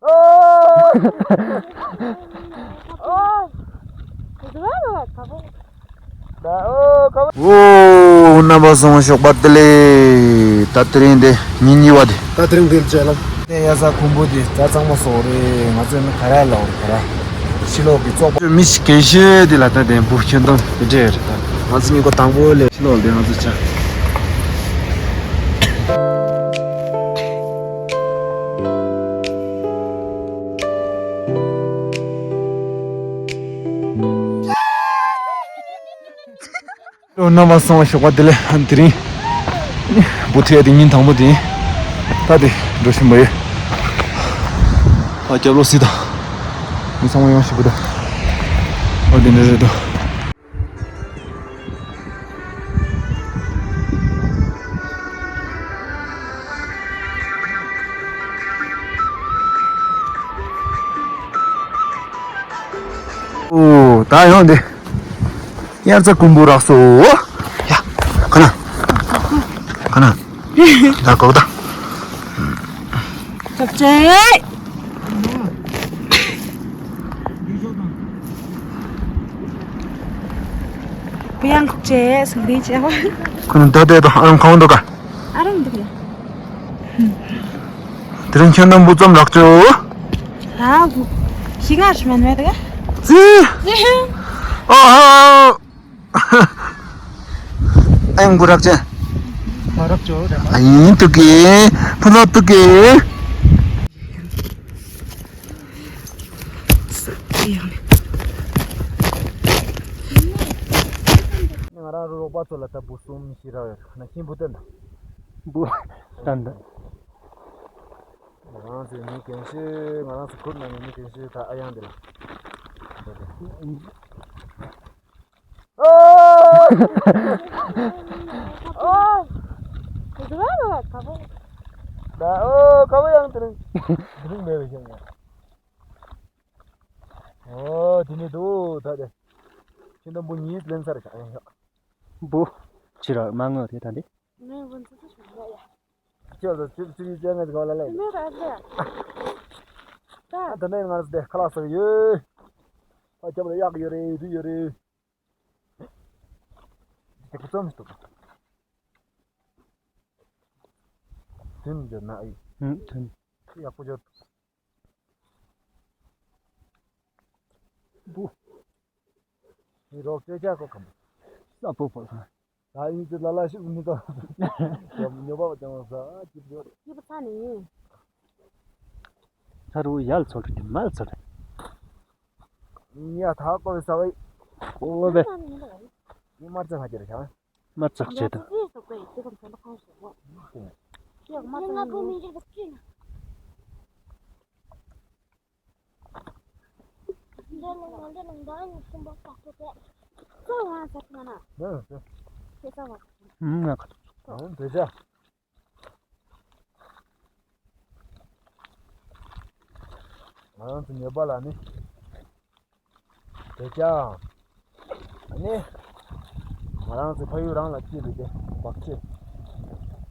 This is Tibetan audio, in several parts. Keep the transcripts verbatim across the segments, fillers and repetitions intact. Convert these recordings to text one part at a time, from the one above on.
ཨོ། རྣམ་པ་ཚང་མ་ཞོགས་པ་བདེ་ལེགས། ད་དེ་རིང་དེ་ཉིན་གཉིས་པ་དེ། ད་དེ་རིང་འདིར་མཇལ་ལམ། དེ་གཡའ་ས་ཁུམ་བུ་དེ་ད་གཙང་མ་སོགས་རེད། ང་ཚོ་ནི་ག་ར་ལ་འོར་ག་ར་ཕྱི་ལོགས་ཀྱི་བཙོག་པ་མི་ཞིག་གལ་ཤོས་དེ་ལ་ད་དེ་འབུ་ཁྱོན་བསྡོམས་དེ་འདྲས་རེད། ད་ང་ཚོ་གཉིས་ཀ་དང་པོ་ལས་ཕྱི་ལོགས་ལ་དེ་ང་ཚོ་ཆ། རྣམ་པ་ཚང་མ་ཞོགས་པ་བདེ་ལེགས། དེ་རིང་འབུ་ཐེ་དེ་ཉིན་དང་པོ་དེ་ཡིན། ད་དེ་འགྲོ་བཞིན་པ་ཡོད། ཨ་རྒྱབ་ལོགས་སྲིད་དང་། མི་ཚང་མ་ཡོང་ཞིག་པུ་ད། ཨ་དེ་འདྲ་རེད་དོ། ཨོ། ད་ཡོང་དེ། དབྱར་རྩྭ་དགུན་འབུ་རག་སོ། ཡ། ཁ་ན། ཁ་ན། ད་གོ་ད། ཐབས་ཆེ། བུ་ཡང་ཁུག་ཆེ་སུག་རིན་ཆེ། ཁོ་ན་ད་དེ་ད་ཨ་རང་ཁང་འདུག་ག་ཨ་རང་འདུག་ཡ། དེ་རིང་ཁྱོད་ནམ་བུ་ཙམ་རག་ཅོ། ཨ་བུ། ཤི་ག་ཤི་མན་མེད་ག་ཙི། ཨ་ཧ། ཨེང་བུ་རག་ཅན། མ་རག་ཅོ་རེ་མ། ཨ་ཡིན་ཏུ་གེ། ཕུ་ལོ་ཏུ་གེ། ང་རང་རོགས་པ་ཚོ་ལ་ད་བུ་གསུམ་ཤི་རག་ཡོད། ན་ཤིང་བུ་ཏན་ད། བུ་ཏན་ད། ང་རང་ཚོའི་མི་རྒན་ཤོས། ང་རང་ཚོ་ཁུར་ནང་ནས་མི་རྒན་ཤོས་ད་ཨ་ཡང་འདི་ལ། ཨོ། ཨོ། ད་ཨོ་ཁ་བ་ཡང་དེ་རིང་དེ་རིང་མེད་པའི་ཞིང་ཡང་། ཨོ་དེ་ནི་འདུག་ད་དེ། ཁྱེད་ད་འབུ་གཉིས་ལེན་ཚར་ཤག་ཡང་ཤག་འབུ། ཕྱི་ར་མ་ངོ་དེ་ད་འདི། ངའི་འབུ་འཚོ་ཚོ་ཞིག་མེད་ཡ། ཁྱོད་ཚོ་ཅི་ཅི་ཅི་ངས་གོ་ལ་ལས། མེད་ར་ལས། ད། ད་ནས་ང་རང་ཚོ་དེ་ཁ་ལག་ཟ་གི་ཡོད། ཨ་ཁྱབ་ལ་གཡག་ཡོད་རེད། རི་ཡོད་རེད། དེ་ཁུ་ཚོམ་ཞིག་འདུག་དུན་འཇོ་ན་ཨི། ཧུམ་དུན། ཡག་པོ་འཇོ། བུ། ནི་རོགས་ཅོ་ཅག་གོ་ཁམ། ས་བུ་བུ། ད་ཡིན་ཚེ་ལ་ལ་ཤུགས་མི་ཏོ། ཉོ་བ་ཅང་ས་ཅིག་ཡོད། ཡིབ་ཚ་ནི། ཚ་རུ་ཡལ་ཚོ་རུ་མལ་ཚོ་རུ། ཡ་ཐག་པ་ས་བའི། ཨོ་བེ། ནི་མར་ཚ་ཧ་ཅེར་ཤ། མར་ཚག་ཅེ་ད། ང་ཁ། ང་ཁ། ང་རང་ཚོ་ཉེས་པ་ལ་ནི། དེ་ཀྱང་། ཨ་ནི། ང་རང་ཚོ་ཕ་ཡུལ་རང་ལ་སྐྱེས་པའི་དེ་བག་ཕྱེ།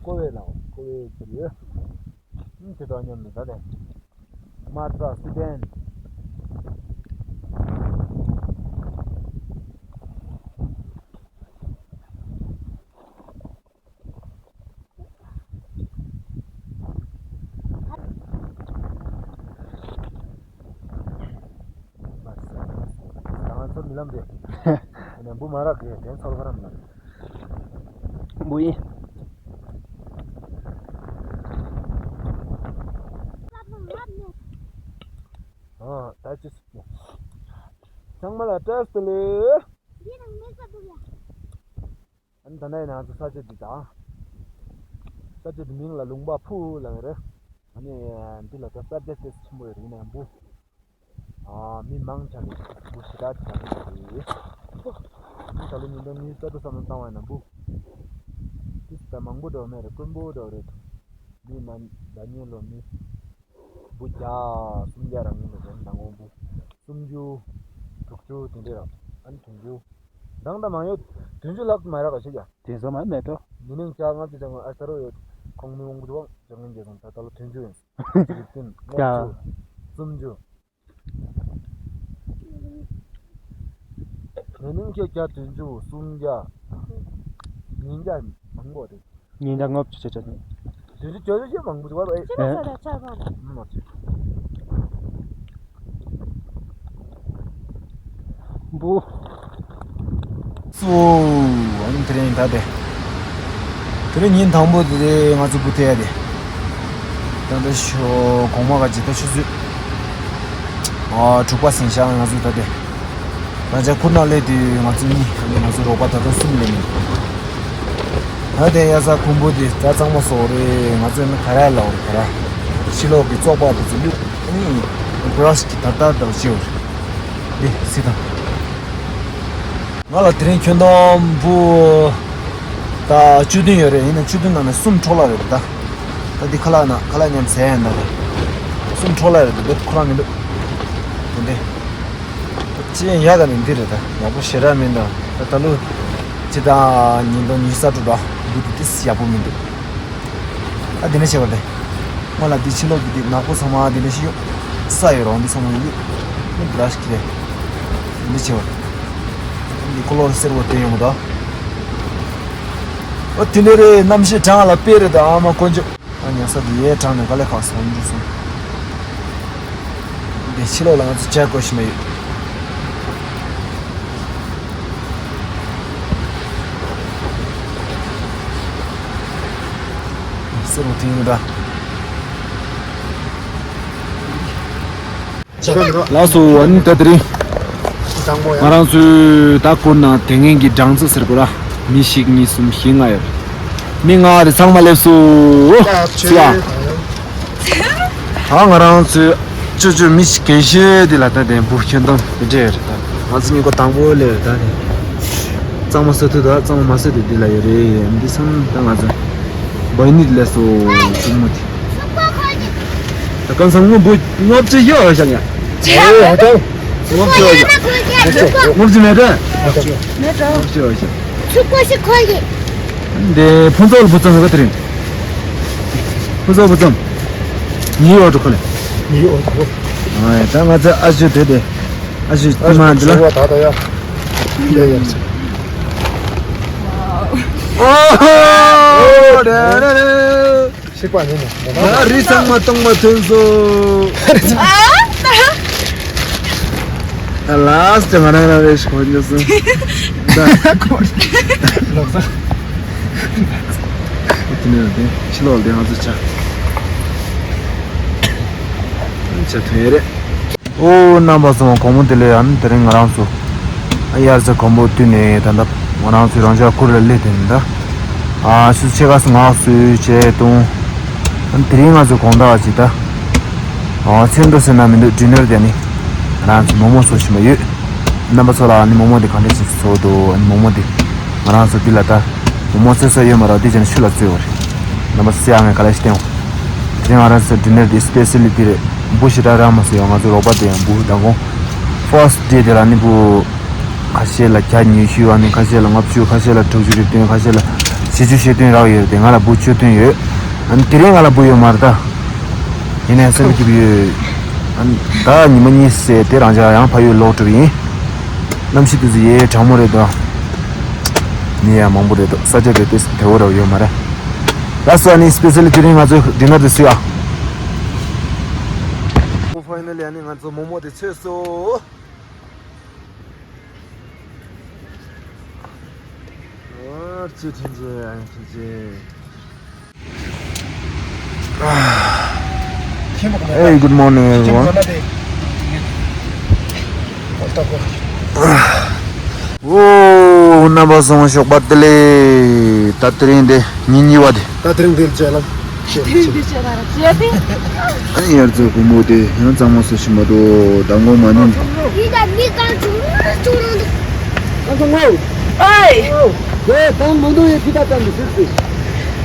ཀོ་བའི་ནང་ཀོ་བའི་ཟེར་ཡོད། ཨུམ་དེ་དང་མཉམ་དུ་ད་དེ། མར་ཚ་སི་པན། ང་ཚོ་རྨི་ལམ་རེད། ནམ་བུ་མ་རག་གི་དེ་ཚོར་བ་རམ་ན། བུ་ཡིན། ཨ་ད་ཅི་སུ། ཚང་མ་ལ་བཀྲ་ཤིས་བདེ་ལེགས། འདི་རང་མེད་ས་འདུག་ཡ། ཨ་ནི་ད་ལྟ་ཡིན་ན་ང་ཚོ་ས་ཆ་འདི་དང་། ས་ཆ་འདི་མིང་ལ་ལུང་པ་ཕུ་ལབ་ཀྱི་རེད། ཨ་ནི་འདི་ལ་ད་ས་ཆ་དེ་ཆེན་པོ་ཡོད་རེད། ཡིན་ན་ཡང་བུ། ཨ་མི་མང་ཆ་ནས་བུ་ཞེ་དྲག་ཆ་ནས་རེད། ཨ་ནི་ད་ལོ་ཉིས་སྟོང་ཉི་ཤུ་རྩ་དྲུག་བསམ་བློ་བཏང་བ་ཡིན་ན་བུ། ཏིས་ད་མང་པོ་འགྲོ་མེད་རེད། དཀོན་པོ་འགྲོ་རེད། མི་མ་ཟླ་ཉིན་ལོ་མི། འབུ་བརྒྱ་སུམ་བརྒྱ་རང་ཡིན་པ་དེ་ནང་འོང་འབུ་སུམ་ཅུ། དྲུག་ཅུ་དེ་འདྲས་རག་ཨ་ནི་དྲུག་ཅུ། མདང་དང་མང་ཡོད། བདུན་ཅུ་ལྷག་མ་རག་ཤེས་ཀྱང་། དེ་ཚོ་མ་མེད་དོ། ཉི་མིང་ལྕགས་ལྔ་བཅུ་ཙམ་ཨ་ས་རོ་ཡོད། ཁོང་མི་འོང་གི་འདུག་བ། བྱང་ངན་རྒྱལ་ཁོང་ད་ལྟ་ལོ་དོན་བཅུ་ཡིན། ཡ། ལྔ་བཅུ། སུམ་ཅུ། དེ་ནིང་ཁྱེད་བརྒྱ་བདུན་ཅུ་སུམ་བརྒྱ། ཉིས་བརྒྱ་མང་པོ་རེད། ཉིས་བརྒྱ་ལྔ་བཅུ་ཅེ་ཅེ་ནི། བདུན་ཅུ་བརྒྱད་ཅུ་ཞེ་མང་པོ་འདུག་བ། ཅི་ལ་ས་ད་ཆར་པ་ལ། ཨུམ། འབུ། སུ། ཨ་ནི་དེ་རིང་ད་དེ། དེ་རིང་ཉིན་དང་པོ་དེ་ང་ཚོ་འབུ་ཐེ་ཡ་དེ། ད་ལྟ་ཞོ་གོང་མ་ག་ཇི་ལྟར་ཆུ་ཚོད། ཨ། དྲུག་པ་ཟིན་ཤག་ང་ཚོ་ད་དེ། ད་ཆ་ཁུར་ནང་སླེབས་དུས་ང་ཚོ་གཉིས། ང་ཚོ་རོགས་པ་ད་ལྟ་གསུམ་སླེབས་ཡིན། ད་དེ་གཡའ་ས་ཁུང་བུ་དེ་ད་གཙང་མ་བཟོ་རེད། ང་ཚོ་ནི་ག་ར་ལ་འོར་ག་ར། ཕྱི་ལོགས་ཀྱི་བཙོག་པ་དེ་ཚོ་བླུགས། ཨ་ནི་བྷ་ར་ཤི་གི་ད་ལྟ་འདྲ་བོ་ཅིག་ཡོད་རེད། དེ་སི་དང་། ང་ལ་དེ་རིང་ཁྱོན་བསྡོམས་འབུ་ད་བཅུ་བདུན་ཡོད་རེད། ཡིན་ན་བཅུ་བདུན་ནང་ནས་གསུམ་འཕྲོ་བརླག་རེད་ད། ད་འདི་ཁ་ལག་ན་ཁ་ལག་མཉམ་ཟས་ཡིན་ད། གསུམ་འཕྲོ་བརླག་རེད་ད། འདི་ཁོ་རང་མི་འདུག་དེ་འདྲས། ཅི་ཡང་ཡག་ག་ནི་འདི་རེད་ད། ཡག་པོ་ཞེ་དྲག་མིན་ད། ད་ད་ལོ་ཅི་ད་ཉིས་སྟོང་ཉི་ཤུ་རྩ་དྲུག་ད་འདི་དེ་ཏིས་ཡག་པོ་མི་འདུག་ཨ་དེ་འདྲས་བྱས་པ་རེད། སྔོན་ལ་འདི་ཕྱི་ལོགས་ཀྱི་འདི་ནག་པོ་ཚང་མ་འདི་འདྲས་ཞིག་ཡོད། ས་ཡོད་རང་འདི་ཚང་མ་ཡོད། ཨ་འདི་ར་ཞིག་རེད། འདི་བྱས་པ་རེད། འདི་ཀོ་ལོར་སེར་པོ་བསྟན་ཡོང་གི་ད། ཨ་དེ་འདྲས་རེད། གནམ་གཤིས་གྲང་ལ་དཔེ་རེད་ད། ཨ་མ་དཀོན་མཆོག་ཨ་ཉལ་ས་འདི་ཡའི་གྲང་ནས་དཀའ་ལས་ཁག་སོང་འགྲོ་སོང་། འདི་ཕྱི་ལོགས་ལ་ང་ཚོ་ཇ་བཀོལ་ཤེས་མ་ཡོད། སེར་པོ་དེ་ཡིན་ད། ལགས་སོ། ཨ་ནི་ད་དེ་རིང་ང་རང་ཚོའི་ད་ཁུར་ནང་དེ་སྔོན་གྱི་སྦྲང་རྩི་ཟེར་དགོས་ར། མི་གཅིག་གཉིས་གསུམ་བཞི་ལྔ་ཡོད། མི་ལྔ་རེ་ཚང་མ་སླེབས་སོང་། ཨ་ང་རང་ཚོའི་ཅོ་ཅོ་མི་གལ་ཤོས་དེ་ལ་ད་དེ་འབུ་ཁྱོན་བསྡོམས་དེ་འདྲས་རེད་ད། ང་ཚོ་གཉིས་ཀ་དང་པོ་སླེབས་རེད་ད་དེ། གཙང་མ་བཟོ་དུས་ད་གཙང་མ་མ་བཟོས་དུས་འདི་ལ་ཡོད་རེད། འདི་ཚང་ད་ང་ཚོ་བའི་ནིད་སླེབས་སོང་གཙང་མ་དེ། ད་གང་ཚང་ངོ་འབུ་ལྔ་བཅུ་ཡོད་ཨ་ཤ་ཡ། ཨེ་ཧ་ཏང་། ལྔ་བཅུ་ཡོད་ཨ་ཤ། ལྔ་བཅུ་མེད་ད། ལྔ་བཅུ་ཡོད་ཨ་ཤ། ཆུ་ཀོ་ཤི་ཁོ་ཡི། འདི་ཕུན་ཚོགས་ལ་འབུ་ཙམ་ཡོད་ག་དེ་རིང་། ཕུན་ཚོགས་འབུ་ཙམ། ཉི་ཡོད་འགྲོ་ཁ་ལེ། ཉི་ཡོད་འགྲོ། ཨ་ད་ང་ཚོ་ཨ་ཞུ་དེ་དེ། ཨ་ཞུ་ཨ་ཞུ་མ་འདི་ལ། ད་ད་ཡ། ཡ་ཡ། ཨོ་ཧོ། རེ་རེ་རེ། ཤིག་པ་ནི་ནི། ང་རི་ཚང་མ་སྟོང་མ་ཐོན་སོང་། ད་ལཱ་སི་ཊི་ང་རང་རང་རེ་ཞིག་གོ་ཉོ་སོང་། ད་ཁོ་ལོག་ས། དེ་ནས་དེ་ཕྱི་ལོགས་དེ་ང་ཚོ་ཆ་ཆ་ཐོན་ཡ་རེད། ཨོ་རྣམ་པ་ཚོ་དགོང་མོ་བདེ་ལེགས། ཨ་ནི་དེ་རིང་ང་རང་ཚོ་ཨ་དབྱར་རྩྭ་དགུན་འབུ་བཏུས་ནས་ད་ལྟ་ང་རང་ཚོའི་རང་ཅག་ཁུར་ལ་སླེབས་དེ་ནི་ད། ཨ་ཆུ་ཚོད་ཕྱེད་ཀ་ཙམ་ང་བཟོས་བྱས་བཏུང་། ཨ་ནི་དེ་རིང་ང་ཚོ་དགོང་དག་ཅིག་ད། ཨ་ཚོན་མདོག་ཟེར་ན་མི་འདུག་ཌི་ནར་དེ་ནི་ང་རང་ཚོ་མོག་མོག་བཟོ་བཞིན་པ་ཡོད། རྣམ་པ་ཚོ་ལ་ཨ་ནི་མོག་མོག་དེ་ག་འདྲ་ཞིག་བཟོ་འདུག་ཨ་ནི་མོག་མོག་དེ་ང་རང་ཚོ་འདི་ལ་ད་མོག་མོག་བཟོས་ས་ཡོད་མ་རེད། དེ་བྱས་ནས་ཆུ་ལ་བཙོས་པ་རེད། རྣམ་པ་ཚོ་ཡང་ངས་ག་ལ་ཞིག་བསྟན་འོང་། དེ་རིང་ང་རང་ཚོ་ཌི་ནར་དེ་སི་པེ་ཤལ་ལི་དེ་རེད། འབུ་ཞེ་དྲག་རག་མ་སོང་ཡང་ང་ཚོ་རོགས་པ་དེ་ཡང་འབུ་མདང་དགོང་ཕར་སི་ཊི་ཌེ་དེ་ལ་ནི་འབུ་ཁ་ཤས་ལ་བརྒྱ་ཉི་ཤུ། ཨ་ནི་ཁ་ཤས་ལ་ལྔ་བཅུ། ཁ་ཤས་ལ་དྲུག་ཅུ་རེ་བདུན། ཁ་ཤས་ལ་བཞི་བཅུ་ཞེ་བདུན་རག་ཡོད་རེད་དེ། ང་ལ་འབུ་བཅུ་བདུན་ཡོད། ཨ་ནི་དེ་རིང་ང་ལ་འབུ་ཡོད་མ་རེད་ད། ཡིན་ནའི་སེམས་སྐྱིད་པོ་ཡོད། ཨ་ནི་ད་ཉི་མ་གཉིས་ཟེར་དེ་རང་ཅག་ཡང་ཕ་ཡུལ་ལོག་འགྲོ་གི་ཡིན། གནམ་གཤིས་དེ་ཚོ་ཡེ་གྲང་མོ་རེད་དོ། མི་ཡང་མང་པོ་རེད་དོ། ས་ཆ་དེ་ཏོག་ཙམ་བདེ་བོ་ར་ཡོད་མ་རེད། ལགས་སོ། ཨ་ནི་སི་པེ་ཤལ་ལི་དེ་རིང་ང་ཚོ་ཌི་ནར་དེ་བཟོས་ཨ། ཨོ་ཕའི་ནལ་ལི་ཨ་ནི་ང་ཚོ་མོག་མོག་དེ་ཚོས་སོ། ཨོ་ཅི་ཐུན་ཅེ་ཨ་ནི་ཐུན་ཅེ། Hey, good morning, everyone. ཨོ་རྣམ་པ་ཚོ་ཞོགས་པ་བདེ་ལེགས། ད་དེ་རིང་དེ་ཉིན་གཉིས་པ་དེ། ད་དེ་རིང་དེ་ལ་བྱས་ལ། དེ་རིང་དེ་བྱས་ལ་ར་བྱས་ཏེ། ཨ་ནི་དབྱར་རྩྭ་དགུན་འབུ་དེ་ཡང་གཙང་མ་བཟོ་བཞིན་པ་འདུག་ད་དགོང་མ་ནི། ཡིན་ད་མི་གང་བྱུང་བྱུང་རང་འདུག་ཨ་ཚོ་ངོ་། ཨའི། ཡེ་དང་མོ་འདུག་ཡེ་ཕི་ད་ཙམ་ཟིག་ཟིག་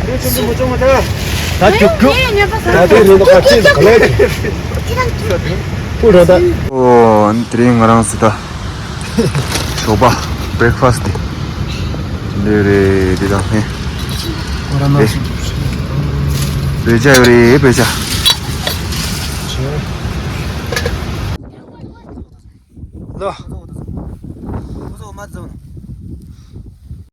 ད་ཁྱུག་ཁྱུག་ད་དེ་རེད་ཁ་ཅིག་ག་ལེ་ཅིག་པུ་ར་ད། ཨོ་དེ་རིང་ང་རང་ཚོ་ད་ཞོགས་པ་བྷི་རེག་ཕ་སི་དེ་འདི་རེད། འདི་དང་ཧེ་ང་རང་ནང་སུ་འདུག་བོད་ཇ་ཡོད་རེད། བོད་ཇ། ལོ།